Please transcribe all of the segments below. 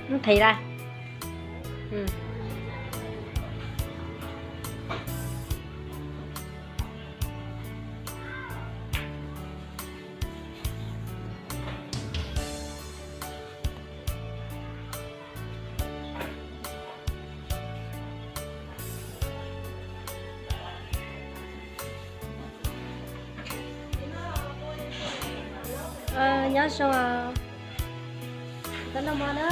Phem lawm. Nyob zoo, koj noj mov na.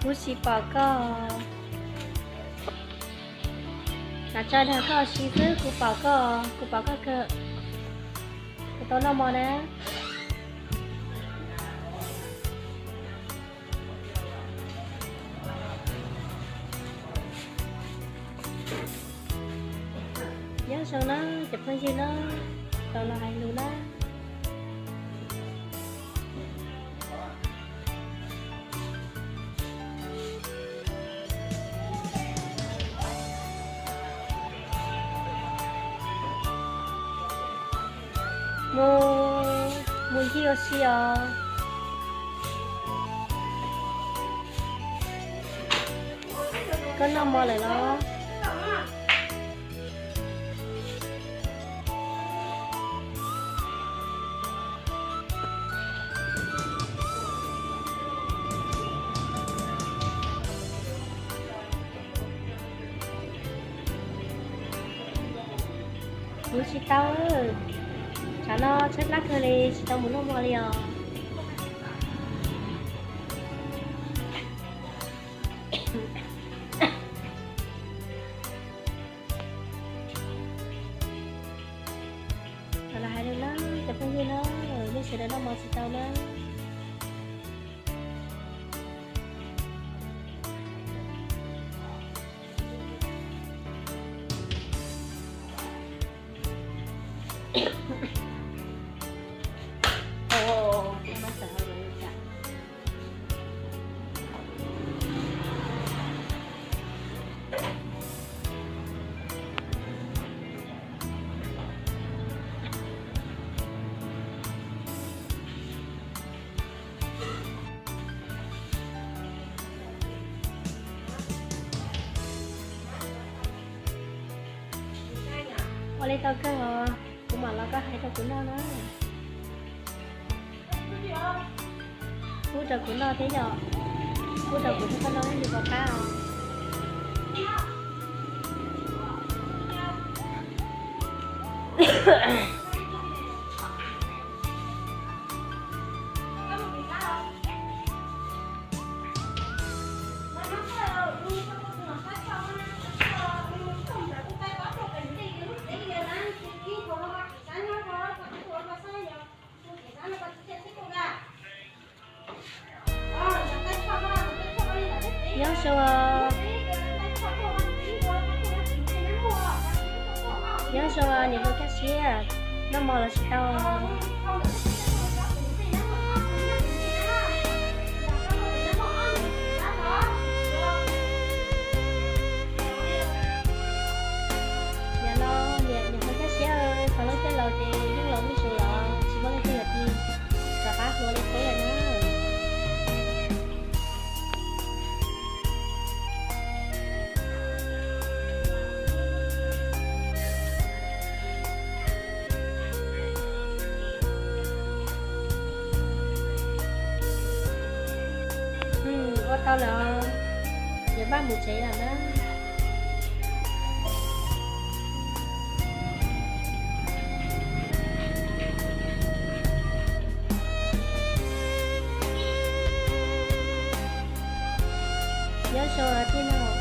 Kuv tsis pom koj. Kav tsij dag koj ua si xwb, kuv pom koj, kuv pom koj kawg. Kuv tau noj mov na. Nyob zoo na cov phooj ywg na, tau los hais lus na. Mus, mus ncig ua si os. Koj noj mov lawm los? Kuv tsis tau, tshav no tshaib plab kawg li, tsis tau mus noj mov li os. Los hais lus na cov phooj ywg na, nej sawv daws noj mov tsis tau na. Ua li tau kawg os, kuv mam los koj hais rau kuv noj na. Pub rau kuv noj thiab yom, pub rau kuv thiab koj noj ib li pov qab os. Nyob zoo, nyob zoo niam hluas Kaj Siab, noj mov los tsis tau. Yog no niam hluas Kaj Siab, thaum lub caij laus ces yeej laus lub zus los tsis muaj leej twg yog ti rov qab hluas li qub lawm na. Ua tau lawm, yuav npaj mus tsev lawm na. Nyob zoo tij laug,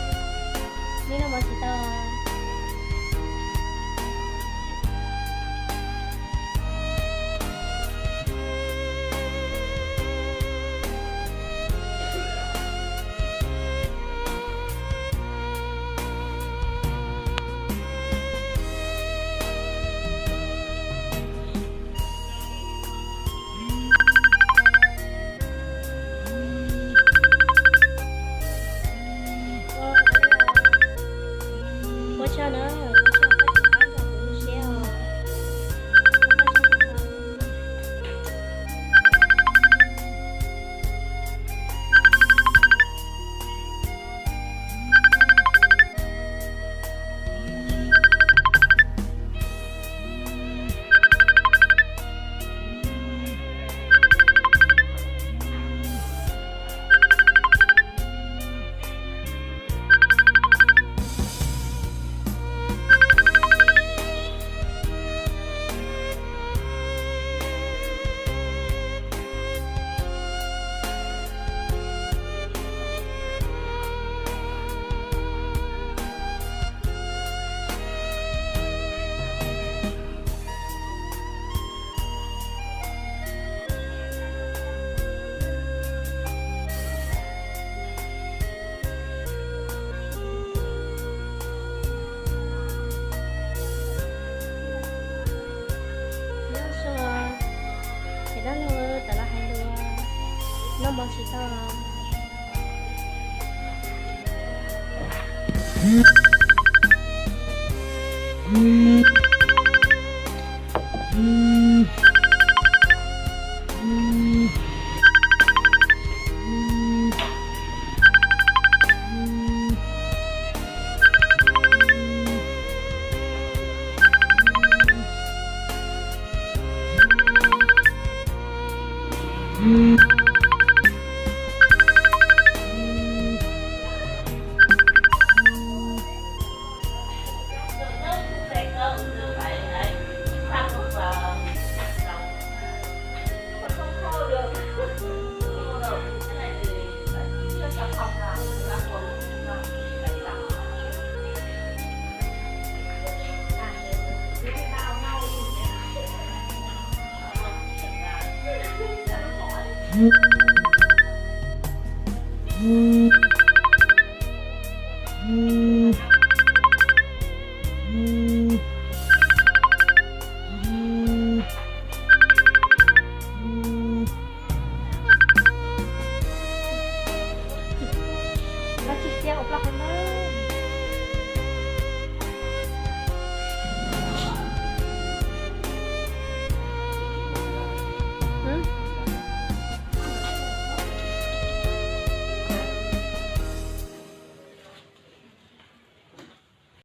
neb noj mov tsis tau. Tsis tau.